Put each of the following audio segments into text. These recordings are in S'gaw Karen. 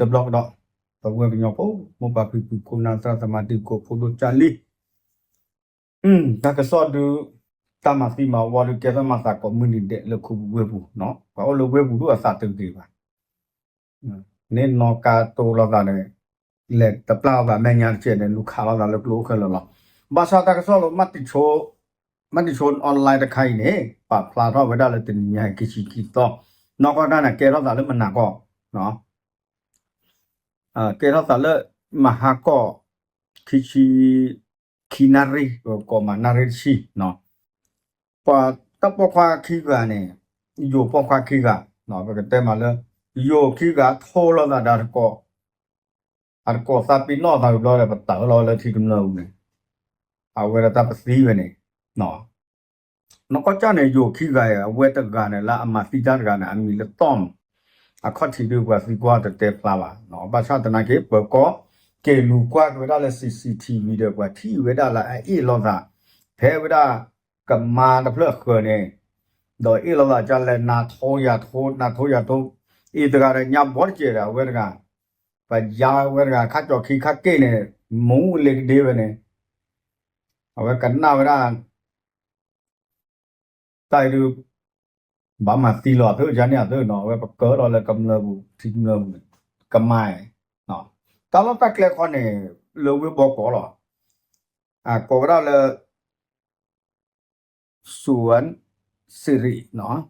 တဘျီကဒီး, ပဝဲကညီဖိ မိၢ်ပၢ်ဖံဖု ခိၣ်နၢ်သရၣ်သမါ တံၤသကိး ဖိဒိၣ်ကၢ်လံ, တၢ်ကစီၣ်ဒုး တၢ်မၤသံမၤဝီဒုး ကဲထီၣ်မၤသးကိးမုၢ်နံၤဒဲးလၢခူပူၤဝ့ၢ်ပူၤ, ပှၤအိၣ်လၢဝ့ၢ်ပူၤဒုးအသးတဂ့ၤဘၣ် န့ၣ်နီၢ်ကါတိလိာ်သးန့ၣ်, လဲၤတပျၢ်အီၤဘၣ် မဲာ်ညါတကဲးန့ၣ် လူၤခးလိာ်သးလၢကျိအိၣ်ခဲလၢာ်လီၤ. ဘၣ်ဆၣ်တၢ်ကစီၣ်လၢ မၢ်တံၤဆိ online တခါအံၤန့ၣ် ပာ်ဖျါထီၣ်ဝဲဒၣ်လၢတနံၤညါအံၤ ခံဆံခံသီ, နီၢ်ကီၢ်တၢ်န့ၣ် ကဲထီၣ်သးလၢမုၢ်နၤကီၢ်, ကဲထီၣ်သးလၢ မဟါကီၢ် ခံဆံ ခံနၣ်ရံၣ် ကိးမးနၣ်ရံၣ်တဆံ ပှၤတၢ်ပိာ်ခွါခံဂၤန့ၣ်, ယိၤပိာ်ခွါခံဂၤ, ပကတဲမးလၢ ယိၤခံဂၤထိလိာ်သးဒီးတကိး, အတကိးသးပ့ၤနီၣ်သးဝံၤဘျီဒီး ပတၢၢ်လီၤဝဲလၢထံကမျၢၢ်ပူၤန့ၣ်, အဝဲဒၣ်တၢ်ပသံဝဲန့ၣ်, နီၢ်ကီၢ်ကၢ်န့ၣ် ယိၤခံဂၤအံၤ အဝဲတဂၤန့ၣ် လၢအမၤသံတၢ်တဂၤန့ၣ် အမံၤလၢတီၢ်မး, အခီၣ်ထံးဒုးပှၤသံကွၢ်တတဲဖျါဘၣ်, ဘၣ်ဆၣ်သနာ်က့ ပၢၤကီၢ်က့ၤလူၤကွၢ်က့ၤဝဲဒၣ်လၢ CCTV ဒီးပှၤထံၣ်ဝဲဒၣ်လၢအအ့ၣ်လိာ်သး ဖဲဝဲဒၣ်ကမါတဖျၢၣ်အဃၢၤန့ၣ်, ဒီးအ့ၣ်လိာ်သးကလဲၤနၤထိယၤထိ နၤထိယၤထိ, အံၤတဂၤဒီးညါဘီတကဲးဒီး အဝဲတဂၤ, ပယါဝဲတဂၤ ခါကၠီၤခံခါက့ၢ်န့ၣ် မူလ့ၤကဒ့ဝဲန့ၣ်, အဝဲကနၣ်ဝဲဒၣ် တၢ်အံၤဒုး ဘၣ်မၤသံလီၤအသးန့ၣ်အသးနီၤ အဝဲပကၢထီၣ်လၢကမျၢၢ်ပူၤ ထံကမျၢၢ်ပူၤန့ၣ် ကမါအံၤ, တၢ်လီၢ်တၢ်ကျဲခီန့ၣ် လၢဝ့ၢ်ဘီကီးလီၤ, အကိးဝဲဒၣ်လၢ စူဝၣ်စံရံး,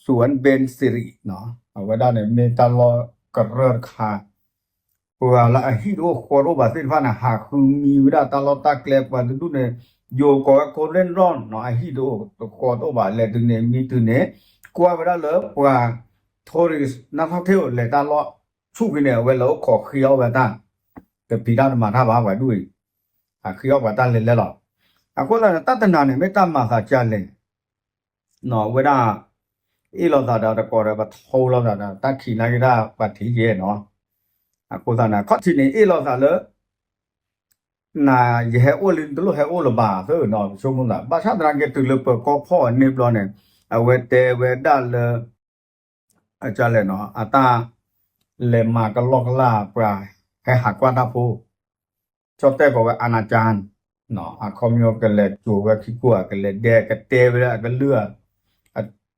စူဝၣ်ဘ့ၣ်စံရံး, အဝဲဒၣ်န့ၣ်မ့ၢ်တၢ်လီၢ်ကရၢၢ်တခါ, ပှၤလၢအဟံၣ်တအိၣ်ဃီတအိၣ်ဘၣ်သ့ၣ်တဖၣ်န့ၣ် ဟးဃုမံဝဲဒၣ်တၢ်လီၢ်တၢ်ကျဲ ပှၤတဒူၣ်န့ၣ်, ယိၤကိးဝဲ Golden Dawn နီၤ အဟံၣ်တအိၣ်ဃီတအိၣ်ဘၣ် လဲၤတုၤန့ၣ် မံတုၤန့ၣ်, ကွၢ်ဝဲဒၣ်လၢပှၤ tourist နၢ်ထီၣ်ထ့ၣ်အိၣ်လဲၤတၢ်လီၢ်ဆူၣ်က့ၤန့ၣ် အဝဲလဲၤအိၣ်ခိးဃ့အီၣ်ဝဲတၢ်, တဖံးတၢ်တမၤတၢ်ဘၣ် ပှၤဒူၣ်အံၤ, အဃ့အီၣ်ပှၤတၢ်လဲၤလဲၣ်လီၤ, အဃိသတးန့ၣ် တၢ်တနၤန့ၣ် မ့ၢ်တၢ်မၤသးကလဲၣ် ဝဲဒၣ် အ့ၣ်လိာ်သးဒီးတကိးဒီး ပထိလိာ်သးဒီး တၢ်ခံးနာ်က့ၤတၢ်ပှၤထံၣ်ယဲၢ်နီၤ, အဃိသတးန့ၣ် ခီၣ်ထံးန့ၣ် အ့ၣ်လိာ်သးလၢ နၤယဟဲအိၣ်လံ နတလိၣ်ဟဲအိၣ်လၢၤဘၣ်သ့ၣ်နီၤ ပဆိကမိၣ်သး ဘၣ်ဆၣ်သနာ်က့တုၤလၢပၢၤကီၢ်ဖီၣ်အန့ၣ်ဘျီန့ၣ် အဝဲတဲဝဲဒၣ်လၢ အကလဲၣ်နီၤ အတၢ်လဲၤမၤကလီကလၢ်ပှၤဟဲဟးကွၢ်တၢ်ဖိ ကၠီၣ်တဲၣ်ကိးဝဲ อาณาจารย์ အခီပညီကလဲၤစိာ်ဝဲခံကိၢ် ကလဲၤဒဲး ကတဲဝဲဒၣ်အကလုၢ်ဧါ,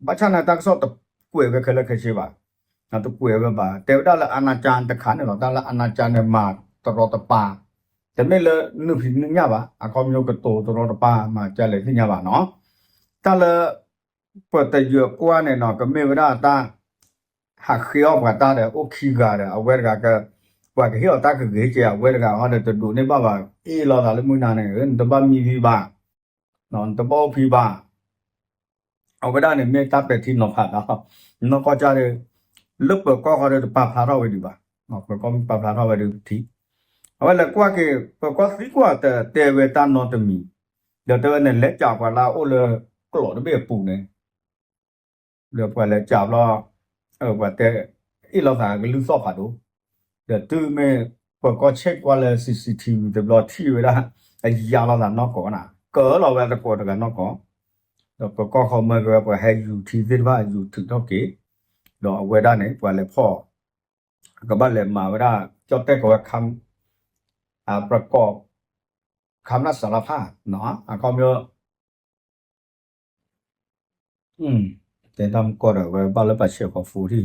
ဘၣ်ဆၣ်န့ၣ် တၢ်ကစီၣ်တကွဲးဝဲခဲလၢာ်ခဲဆ့ဘၣ်, တကွဲးဝဲဘၣ် တဲဝဲဒၣ်လၢ อาณาจารย์ တခါန့ၣ်လီၤ တၢ်လၢ อาณาจารย์ န့ၣ် မၤတရီတပါ, တမ့ၢ်လၢနုာ်ဖံးနုာ်ညၣ်ဘၣ် အခီပညီကတိၤတရီတပါ မၤကလဲၣ်သ့ၣ်ညါဘၣ်နီၤ, တၢ်လၢ ပတယၢၤကွၢ်န့ၣ်နီၤ ကမ့ၢ်ဝဲဒၣ်တၢ် ဟးဃ့အီၣ်ပှၤတၢ်ဒီး အိၣ်ခံဂၤဒီး အဝဲတဂၤက ပှၤကဟ့ၣ်အီၤတၢ်ကဂ့ၤကဲ အဝဲတဂၤဟီဒီး တဒိးန့ၢ်ဘၣ်ဘၣ် အ့ၣ်လိာ်သးလၢမုၢ်နၤန့ၣ် နတဘၣ်မံဖံးဘၣ်, နတဘၣ်အိၣ်ဖံးဘၣ်, အဝဲဒၣ်န့ၣ်မ့ၢ်တၢ်ပဲာ်ထံနီၤဖးတၢ်လီၤ, နီၢ်ကီၢ်ကၢ်ဒီး လၢပၢၤကီၢ်ဃီဒီးတပာ်ဖျါထီၣ်ဝဲဒံးဘၣ်, ပၢၤကီၢ်မ့ၢ်ပာ်ဖျါထီၣ်ဝဲဒံးထံၣ်, အဝဲလဲၤကွၢ်က့ၤ ပၢၤကီၢ်သံကွၢ်တတဲဝဲတၢ်နီတမံၤ, ဒီးတဲဝဲန့ၣ် လဲၤကးပှၤလၢအအိၣ်လၢကျိးတဘ့ၣ်အပူၤန့ၣ် ဒီးပှၤလဲၤကးဘျီ ပှၤတဲ အ့ၣ်လိာ်သးကလုၢ်သီၣ်ဖးဒိၣ်, ဒီးတုၤမ့ၢ်ပၢၤကီၢ်ဆဲးကွၢ်လၢ CCTV တဘျီထံၣ်ဝဲဒၣ် အယါလိာ်သးနီၢ်ကီၢ်နၤ ကၢလီၤဝဲသကိးတဂၤနီၢ်ကီၢ်, ဒီးပၢၤကီၢ်ဃီမၢက့ၤဝဲ ပှၤဟဲယူၤထံသ့ၣ်တဖၣ်ယူၤထုးထီၣ်က့ၤ, ဒီးအဝဲဒၣ်န့ၣ် ပှၤလဲၤဖီၣ် ကဘၣ်လဲၤမၤဝဲဒၣ် ကၠီၣ်တဲၣ်ကိးဝဲ ခ ပြကိး ခမရ စရဖ အခီပညီ တဲတၢ်မကီၢ်ဒီး အဝဲဘၣ်လၢပှၤဆဲးဃီၤ forty,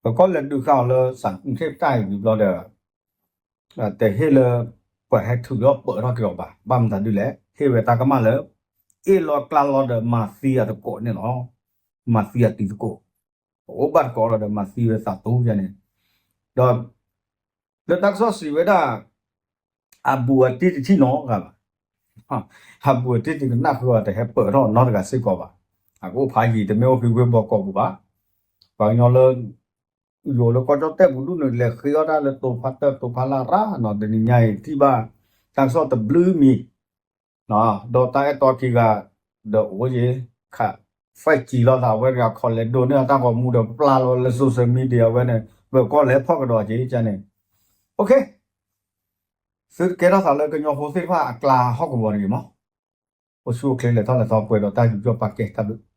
ပၢၤကီၢ်လဲၤဒုးဃာ်အီၤလၢ စးထ့ၣ်တၢ်အံၤဝံၤဘျီဒီး တဟ့ၣ်လၢ ပှၤဟဲထုးထီၣ်ပၢၤထီၣ်က့ၤအီၤဘၣ်, ဘၣ်မတၤဒ်လဲၣ် ဟ့ၣ်ဝဲတၢ်ကမၣ်လၢ အ့ၣ်လိာ်ကျါလိာ်ဒီးမၤသံအသကိးန့ၣ်လီၤ, မၤသံအတံၤသကိး, ပအိၣ်ဘၣ်တကိးလီၤဒီးမၤသံဝဲသးတိယါန့ၣ်, ဒီး လၢတၢ်ကစီၣ်စံးဝဲဒၣ် အဘူးအတံၢ်တထံၣ်နီတဂၤဘၣ်, အဘူးအတံၢ်တကနၣ်ဃုအီၤ တဟဲပၢၤထီၣ်နီတဂၤစ့ၢ်ကီးဘၣ်, အကအိၣ်ဖးယံၤ တမ့ၢ်အိၣ်ဖဲဝ့ၢ်ဘီကီးပူၤဘၣ်, ပှၤကညီလၢ ယိၤလၢကီၢ်ကၠီၣ်တဲၣ်ပူၤဒူၣ်န့ၣ် လဲၤဃ့အီၣ်တၢ်လၢတိၤဖးတၢၢ်တိၤဖးလၢ်ရၣ်နီၤ, တနံၤညါအံၤထံၣ်ဘၣ် တၢ်ကစီၣ်တဘျုးမံၤ ဒီးတၢ်အဲၣ်တီခံဂၤဒီးအိၣ်က့ၤ ခး five G လိာ်သးဝဲတဂၤ ခီလဲၤဒိးန့ၢ်အတၢ်ဂီၤမူဒီးပျၢ်လီၤလၢ social media ဝဲန့ၣ် ပၢၤကီၢ်လဲၤဖီၣ်ကဒီးက့ၤကန့ၣ်, သုတကဲထီၣ်သးလၢကညီဖိသ့ၣ်တဖၣ်အကျါဟီၣ်ကဝီၤတဂ့ၤမး, အိၣ်ဆူၣ်အိၣ်ချ့လဲၤထီၣ်လဲၤထီပှဲၤဒီးတၢ်ယူးယီၣ်ပာ်ကဲတၢ်ဘျုး